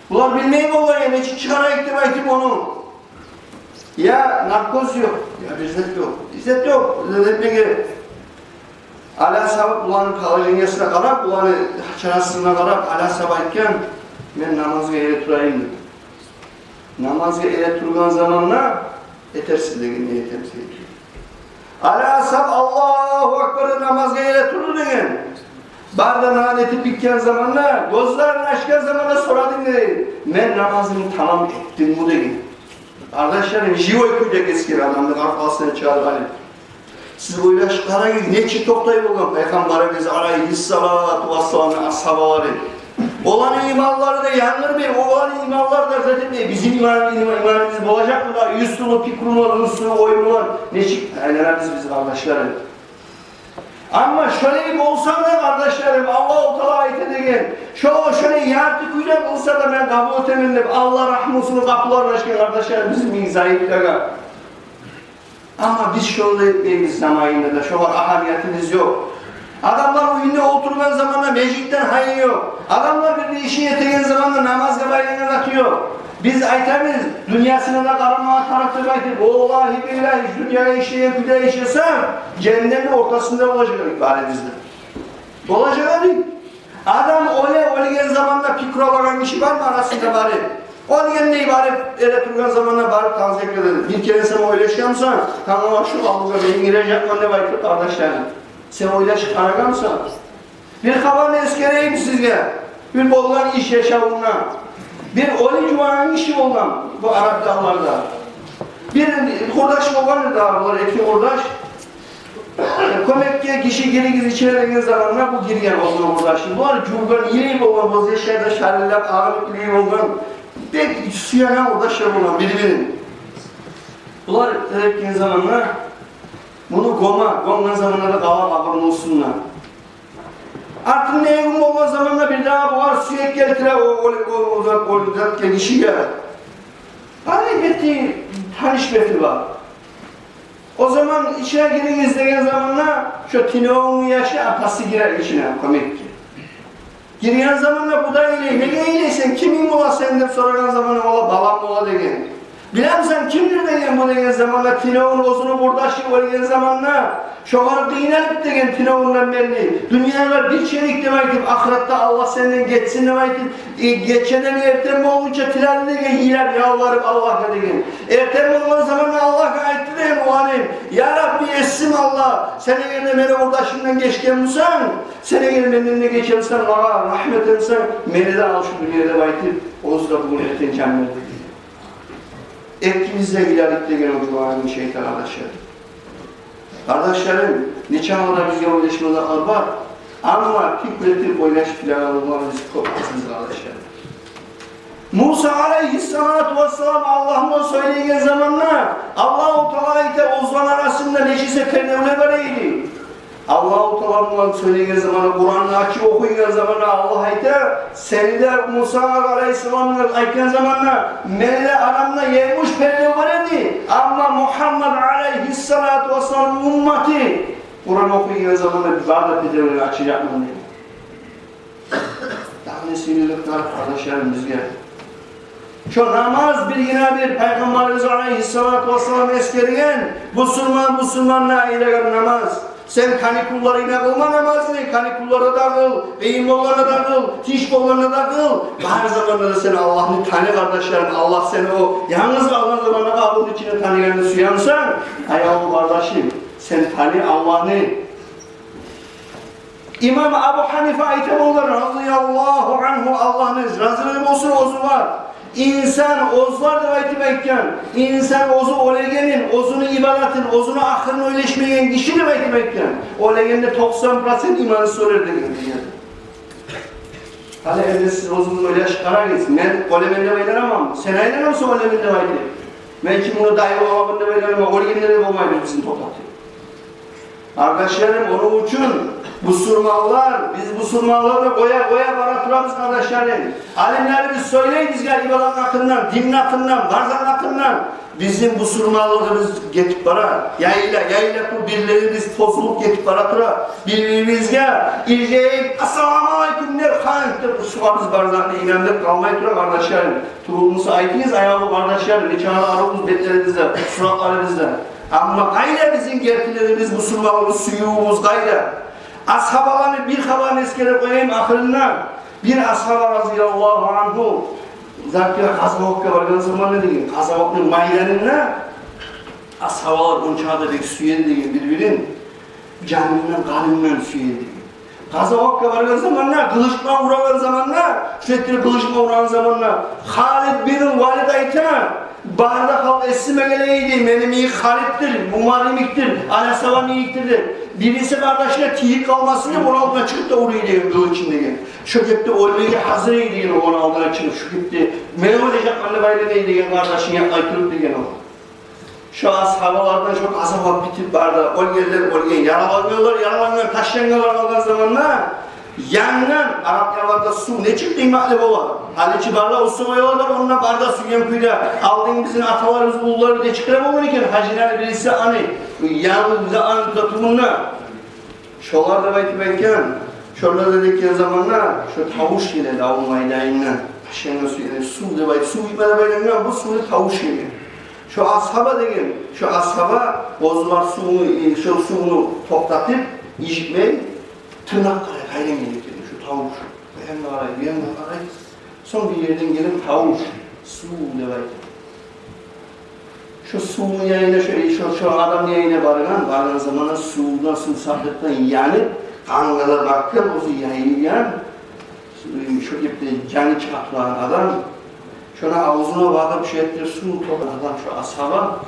Булар билмей болгъан, я нечик чыгъарайыкъ деп айтып ону. Я наркоз ёкъ, я бир зат ёкъ. Бир зат ёкъ. Бир зат этмеге. Али асгьаб буланы положениясына къарап, буланы чарасына къарап, Али асгьаб айтгъан: «Мен намазгъа эретурайым», — деп. Намазгъа эретургъан заманда этерсиз деген, не этемиз деген. Али асгьаб Аллагьу акбар деп намазгъа эретурду деген. Бары да намаз этип битген заманда, гёзлерин ачгъан заманда сорады деген: «Мен намазымны тамам этдимми?» — деген. Къардашларым, живой кюйде гесген адамны къаркъарасына чыгъарып алып. Сиз ойлашып къарагъыз, нечик токътай болгъан Пайхаммарыбыз алайгьиссалату вассаламны асгьабалары. Оланы иманлары да янгырмай, оланы Имамлар да зат этмей, бизин иман, иман, иманыбыз болажакъмы да, юз тюрлю пикру булан, юз тюрлю ой булан нечик айланабыз биз, къардашларым? Амма шолай болса да, къардашларым, Аллагьу Таала айта деген, шо, шолай ярты кюйде болса да мен къабул этемен деп, Аллагь рагьмусуну къапуларын ачгъан, къардашларым, бизин минг зайыплагъа. Амма биз шону да этмейбиз заманында да, шогъар агьамиятыбыз ёкъ. Адамлар уьюнде олтургъан заманда межитден гьайы ёкъ. Адамлар бир ишин этеген заманда намазгъа байлангъан заты ёкъ. Биз айтабыз, дюньясына да къарамагъа тарыкъ деп айтып, валлагьи биллагьи, дюньягъа ишлеген кюйде ишлесенг, жагьаннемни ортасында болажакъ эдик барыбыз да. Болажакъ эдик. Адам оьле, оьлген заманда пикру алагъан гиши бармы арасында барып? Оьлгендей барып, эретургъан заманда барып тавзия этеди. Бир керен сен ойлашгъанмысан, тамам, шу къабургъа мен гирежекмен деп айтып, къардашларым? Сен ойлашып къарагъанмысан? Бир хабарны эсгерейим сизге. Бир болгъан иш яшавунда. Бир оьлюп жувагъан гиши болгъан бу араб дагларда. Бир къурдаш болгъан эди, булар эки къурдаш. Кёмекге гиши гиригиз ичине деген заманда бу гирген оьзюню къурдашы. Булар жувгъан, илей болгъан, оьзю яшайгъан шариллап, агъып илей болгъан. Бек сюеген къурдашлар болгъан бири-бирин. Булар этген заманда муну гёме, гёмген заманда да къала къабурну уьстюнде. Артында эгюн болгъан заманда бирдагъы бугъар сюек гелтире, о, о, о, о зат, о зат гелишиге. Къарай, бети, таныш бети бар. О заман ичине гиригиз деген заманда, шо тюнегюнню яшы, атасы гире ичине кёмекге. Гирген заманда бу да илей, неге илейсен, киминг бола сен деп сорагъан заманда, валла, балам бола деген. Билемисен, кимдир деген бу деген заманда, тюнегюн оьзюню къурдашы оьлген заманда, шогъар къыйналып деген тюнегюнден берли, дюньяда бир шерик деп айтып, ахыратда Аллагь сенден гечсин деп айтып, э, гечеден эртен болгъунча тиледи деген, йылап, ялбарып Аллагьгъа деген. Эртен болгъан заманда Аллагьгъа айтды деген, уланым, я Рабби, эсим Аллагь, сен эгер де мени къурдашымдан гечген бусанг, сен эгер менден де гече бусанг, магъа рагьмат этсенг, мени де ал шу дюньядан деп айтып, оьзю де бугюн эртен жан берди. Экибиз де гилерик деген о жуванны шайтан, къардашлар. Къардашларым, нечакъы да бизге ойлашмалар бар. Амма тик этип ойлашып билеген адамлар биз кёп азбыз, къардашларым. Муса алайгьиссалату вассалам Аллагь булан сёйлейген заманда, Аллагьу Таала айта, оьзлени арасында нечесе пердевлер бар эди. Аллагьу Таала булан сёйлейген заманда, Къуранны ачып охуйгъан заманда Аллагь айта, сени де Муса алайгьиссаламгъа айтгъан заманда, мени де арамда етмиш пердев бар эди, амма Мугьаммад алайгьиссалату вассалам уммати Къуран охуйгъан заманда бары да пердевлени ачажакъман дей. Дагъы не сыйлылыкъ бар, къардашларым, бизге? Шо намаз биргине-бир Пайхаммарыбыз алайгьиссалату вассалам эсгерген, бусурман бусурманны айырагъан намаз. Сен каникулларынгда къылма намазны, каникулларда да къыл, къыйын болгъанда да къыл, тынч болгъанда да къыл. Бар заманда да сен Аллагьны таны, къардашларым, Аллагь сени о янгыз къалгъан заманда къабурну ичинде таныгъанны сюе бусанг, аявлу къардашым, сен таны Аллагьны. Имам Абу Гьанифа айта болгъан, разияллагьу ангьу, Аллагьны разилиги болсун оьзюне, инсан оьзлер деп айтып айтгъан, инсан оьзю оьлегенин, оьзюню ибадатын, оьзюню ахырын ойлашмайгъан гиши деп айтып айтгъан, оьлегенде токъсан процент имансыз оьлер деген. Гьали энди сиз оьзюгюз ойлашып къарагъыз, мен оьлемен деп айланаманмы? Сен айланамысан оьлемен деп айтып? Мен чи муну дайым боламан деп айланаман, оьлгенде де болмайбыз биз токътатып. Къардашларым, ону учун бусурманлар, биз бусурманлар да къоя-къоя бара турабыз, къардашларым. Алимлерибиз сёйлей бизге ибадат гьакъындан, дин гьакъындан, бар зат гьакъындан. Бизин бусурманлыгъыбыз гетип бара. Яйыла, яйыла туруп, бирлигибиз тозулуп гетип бара тура. Бир-бирибизге иржайып, «Ассаламу алейкум» деп, «Гьанг» деп, ушугъа биз бар затны инандырып къалмай тура, къардашларым. Тюгюл буса айтыгъыз, аявлу къардашлар, нечакъы арывбуз бетлерибизде, суратларыбызда. Амма къайда бизин гертилигибиз, бусурманлыгъыбыз, сюювюбюз къайда? Асгьабаланы бир хабарын эсгерип къояйым ахырында. Бир асгьаба, разияллагьу ангьу, затгъа, къазаватгъа баргъан заманда деген, къазаватны майданында асгьабалар онча да бек сюе эди деген бир-бирин, жанындан, къанындан сюе эди деген. Къазаватгъа баргъан заманда, къылыч булан урагъан заманда, шо этип къылыч булан урагъан заманда Халид бин Валид айта, Бары да халкъ эсиме геле эди, мени йимик гьарипдир, бу мар йимикдир, анасы-бабам йимикдир деп. Бириси къардашына тийип къалмасын деп, ону алдына чыгъып да ура эди деген, къылычын деген. Шо кепде оьлмеге гьазир эди деген, ону алдына чыгъып, шо кепде мен оьлежекмен деп айлана эди деген, къардашын якълай туруп деген о. Шо асгьабалардан шо къазават битип барды, оьлгенлер оьлген, яралангъанлар яралангъан, ташлангъанлар къалгъан заманда, янгъан арап ярларда сув нечик къыйматлы бола. Гьали чи бары да усу къоялар, онда бары да сюйген кюйде, алдын бизин аталарыбыз, уллуларыбыз нечик къыра болгъан экен, гьажилени бириси аны, янгъан аны тутуп мунда. Шолар деп айтып айтгъан, шолар деп айтгъан заманда, шо тавуш геле эди авул майданындан. Ашгъандан сув, яни сув деп айт, сув итме деп айлангъан, бу сув деп тавуш геле эди. Шо асгьаба деген, шо асгьаба оьзю бар сувну, э, шо сувну токътатып, ичмей, тырнакъ къарай къайдан геле экен шо тавуш. Бу янына къарай, бу янына къарай. Сонг бир ерден гелип тавуш, сув деп айтып. Шо сувну янына, шо, шо, шо адамны янына баргъан, баргъан заманда сувдан, сувсаплыкъдан янып, къангъа да батгъан, оьзю яйылгъан, шо кепде жаны чыгъа турагъан адам. Шону авзуна багъып, шо ерде сув токътагъан адам, шо асгьаба.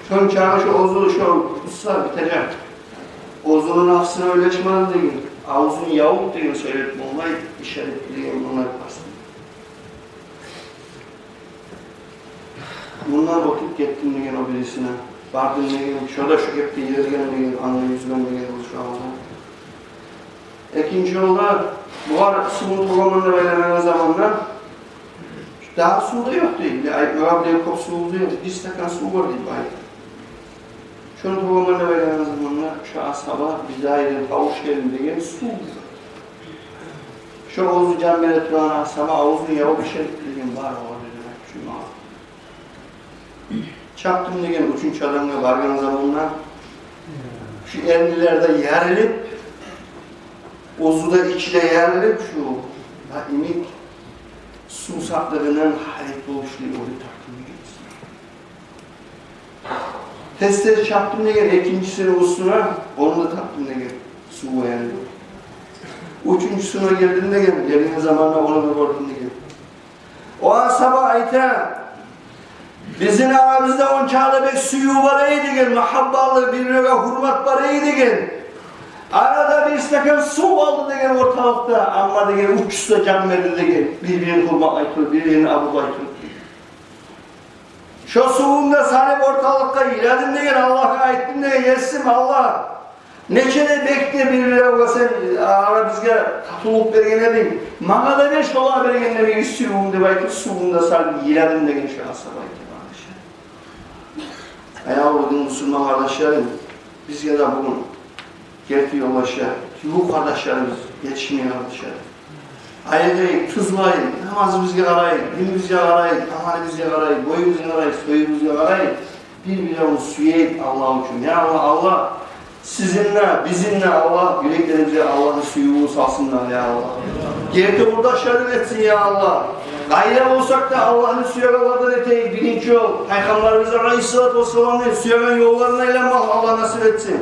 Шону чагъы шо оьзю, шо къысса битежек. Оьзюню напсына ойлашмады деген, авзун явуп деген, сёйлеп болмай, ишарат деген, муна барсын. Мундан оьтюп гетдим деген о бирисине. Бардым деген, шо да шо кепде йырылгъан деген, ангъа юзген деген, оьзю шо авулда. Экинчи ёлда булар сувну тёгемен деп айланагъан заманда, дагъы сув да ёкъ дей. Бир айтмагъа бир кёп сув да ёкъ, бир стакан сув бар дей бу айта. Шону тёгемен деп айланагъан заманда, шо асгьаба бир дагъы ерден тавуш гелди деген, сув. Шо оьзю жан бере турагъан асгьаба авзун явуп, ишарат деген бар, о ерде чуймагъа. Чапдым деген уьчюнчю адамгъа баргъан заманда, шо эринлери де ярылып, оьзю де ичи де ярылып, шо бат йимик сувсаплыгъындан гьалек болушлай оьлюп тапдым деген. Тез-тез чапдым деген экинчисини уьстюне, ону да тапдым деген, сувгъа янды. Уьчюнчюсюне гелдим деген, гелген заманда ону да гёрдюм деген. О асгьаба айта: «Бизин арабызда ончакъы бек сююв бар эди, — деген, — магьаббатлы, бир-бирине гьюрмат бар эди, — деген. — Арада бир стакан сув къалды, — деген, — орталыкъда. Амма, — деген, — уьчюсю де жан берди, — деген, — бир-бирин гьюрматлай туруп, бир-бирин абурлай туруп, — деген. — Шо сувну да салып орталыкъгъа, йыладым, — деген, — Аллагьгъа айтдым, — деген, — Есим Аллагь, нече де бек де бир-бире сен арабызгъа татывлукъ берген эдинг, магъа да бер шолай бергенлерингни сюювюн», — деп айтып, сувну да салып йыладым деген шо асгьаба айтып, къардашлар. Аявлу дин бусурман къардашларым, бизге де бугюн герти ёлдашлар, ювукъ къардашларыбыз етишмей, къардашлар. Айыгъайыкъ, тюзлейик, намазыбызгъа къарайыкъ, динибизге къарайыкъ, амалыбызгъа къарайыкъ, бойубузгъа къарайыкъ, союбузгъа къарайыкъ. Бир-биревню сюейик Аллагь учун. Я Аллагь, Аллагь сизин де, бизин де Аллагь юреклерибизге Аллагьны сюювю салсын, я Аллагь. Герти къурдашларынг этсин, я Аллагь. Къайда болсакъ да, Аллагьны сюегенлерден этейик. Биринчи ёл Пайхаммарыбыз алайгьиссалату вассаламны сюеген ёлларына айланмакъ Аллагь насип этсин.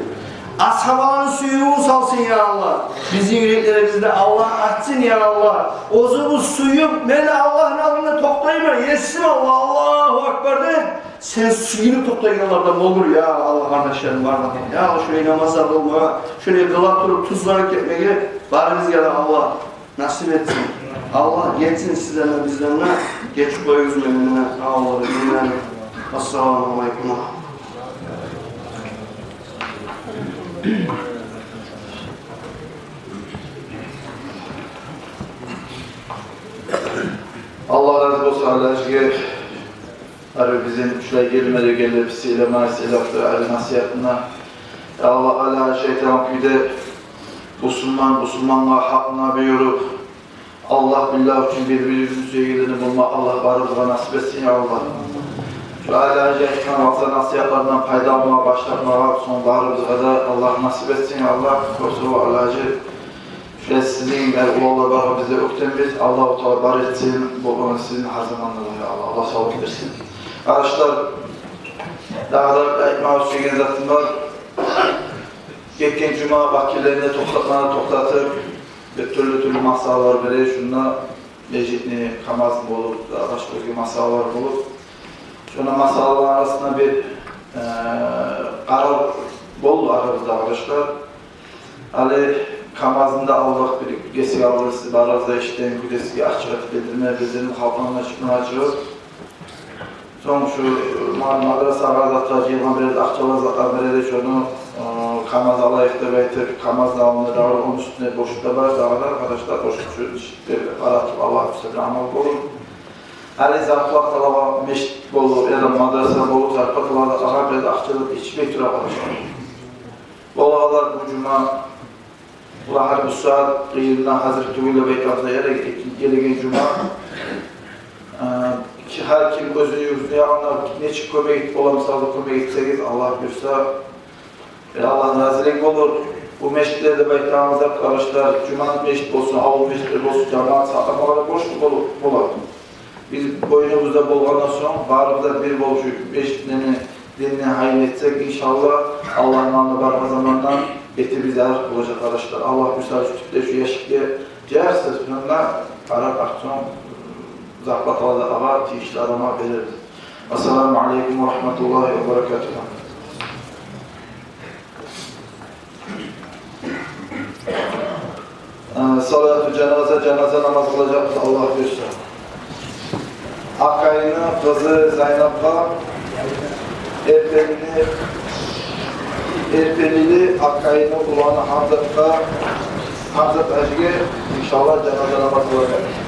Асгьабаланы сюювюн салсын, я Аллагь. Бизин юреклерибизде Аллагь ачсын, я Аллагь. Оьзюбюз сююп, мен Аллагьны алдында токътайман, Есим Аллагь, Аллагьу акбар деп, сен сююнюп токътайгъанлардан болур, я Аллагь, къардашларым, барлар. Я Аллагь, шулай намазлар къылмагъа, шулай къыла туруп тюзленип гетмеге барыбызгъа да Аллагь насип этсин. Аллагь гечсин сизден де, бизден де. Гечип къоюгъуз мени, Аллагь, мени. Ассаламу алейкум. Аллагь рази болсун Алиагьажиге. Гьали бизин шулай гелмеге гелип, сыйлама, сыйлап тура Али насигьатына. Я Аллагь, Алиагьажи айтагъан кюйде, бусурман бусурмангъа гьакъына буюруп, Аллагь, биллагь учун бир-бирибизни сюегенлерден болма Аллагь барыбызгъа насип этсин, я Аллагь. Шу Алиагьажи айтгъан ваъза насигьатлардан пайдаланмагъа, башланмагъа сонг барыбызгъа да Аллагь насип этсин, я Аллагь. Кёп сав бол, Алиагьажи. Шулай сизин, э, уланлар бар, биз де оьктембиз. Аллагьу Таала бар этсин, бу, э, сизин гьар заманда да, я Аллагь. Аллагь савлукъ берсин. Къардашлар, дагъы да айтмагъа сюеген затым бар. Гетген жума вакиллени токътатманы токътатып, бир тюрлю-тюрлю масъалалар бере, шунда межитни, КамАЗ болуп, башгъа оьзге масъалалар болуп. Шону масъалаланы арасында бир, э, къарар болду арабызда, къардашлар. Гьали КамАЗны да алдыкъ, бир гесек алдыкъ, сиз барыгъыз да эшитген кюйде сизге ачыкъ этип билдирме, билдирме халкъны ачыкъ, ачыкъ. Сонг шу ма-, мадрасагъа да жыйылгъан бираз акъчалар, затлар бере эди, шону, э, КамАЗ алайыкъ деп айтып, КамАЗ да алынды, дагъы да ону уьстюне борч да бар, дагъы да, къардашлар, борч уьчюн бир къаратып, Аллагь буюрса, бир амал болур. Гьали зарплаталагъа, межит болуп, яда мадраса болуп, зарплаталагъа бираз акъча да етишмей тура, къардашлар. Болагъанлар бу жума, олар гьар бу сагьат къыйынына гьазир тюгюл деп айтабыз да, яда гелеген жума, э, гьар ким оьзюню юртуна ягъанлар нечик кёмек этип бола, мисалда, кёмек этсегиз, Аллагь буюрса, э, Аллагьны разилиги болур. Бу межитлер деп айтагъаныбыз, къардашлар, жума межит болсун, авул межитлер болсун, жамаат сакъламагъа да борчлу болуп, болар. Биз бойнубузда болгъандан сонг, барыбыз да бир болуп шу межитлени динни гьайын этсек, иншаллагь, Аллагьны алдына баргъан заманда бетибиз ярыкъ болажакъ, къардашлар. Аллагь буюрса, шу тюпде шу яшикге жыярсыз, шонда къарар, артсонг зарплаталар да агъар, тийишли адамгъа берербиз. Ассаламу алейкум ва рагьматуллагьи ва баракатугь. Э, салату жаназа, жаназа намаз къылажакъбыз, Аллагь буюрса. Акъайны къызы Зайнапгъа, Эрпелини, Эрпелили Акъайны уланы Гьамзатгъа, Гьамзат гьажиге, иншаллагь, жаназа намаз къылажакъбыз.